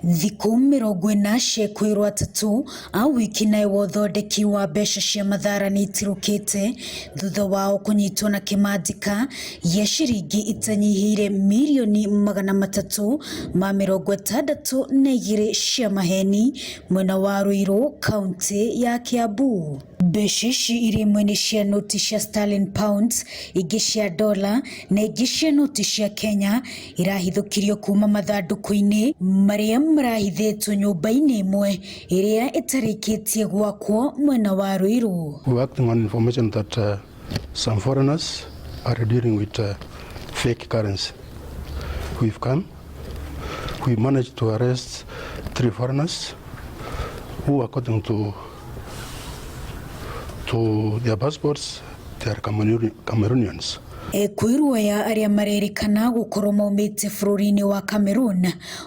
Thikũ 40 ciekũĩrwo atatũ a wĩkinaĩ wa ũthondeki wa mbeca cia mathara nĩitirũkĩte thutha wao kũnyitwo na kĩmanjĩka gĩa ciringi itanyihĩire 362,000,000 cia maheni mwena wa Ruiru kauntĩ ya Kiambu. Mbeca ici iria imwe nĩ cia noti cia sterling pounds, ingĩ cia dola na ingĩ cia noti cia Kenya irahithũkirio kuma mathandũkũ-inĩ marĩa marahithĩtwo nyũmba-inĩ ĩmwe ĩrĩa ĩtarĩkĩtie gwakwo mwena wa Ruiru. We were acting on information that some foreigners are dealing with fake currency. We've come, we managed to arrest 3 foreigners who, according to their passports, they are Cameroonians. Ekwĩrwo ya arĩa marerĩkana gũkorwo maumĩte bũrũri-inĩ wa Cameroon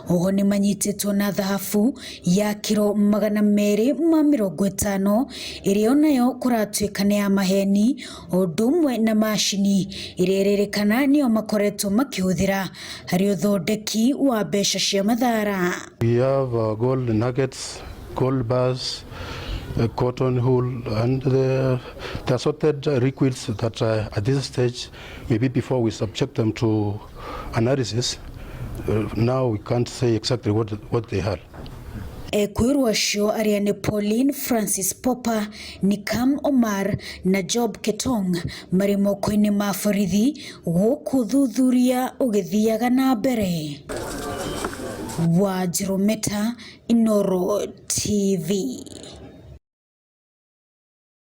oho nĩ manyitĩtwo na thahabu ya kiro 250 ĩrĩa onayo kũratuĩka nĩ ya maheni ũndũ ũmwe na macini ĩrĩa ĩrerĩkana nĩyo makoretwo makĩhũthĩra harĩ ũthondeki wa mbeca cia mathara. We have gold nuggets, gold bars, cotton wool, and the assorted liquids that at this stage, maybe before we subject them to analysis, now we can't say exactly what they are. Ekwĩrwo acio arĩa nĩ Pauline Francis Popper, Nikam Omar na Job Ketong marĩ moko-inĩ ma borithi gũkũ thuthuria ũgĩthiaga na mbere. Wanjirũ Meta, Inooro TV.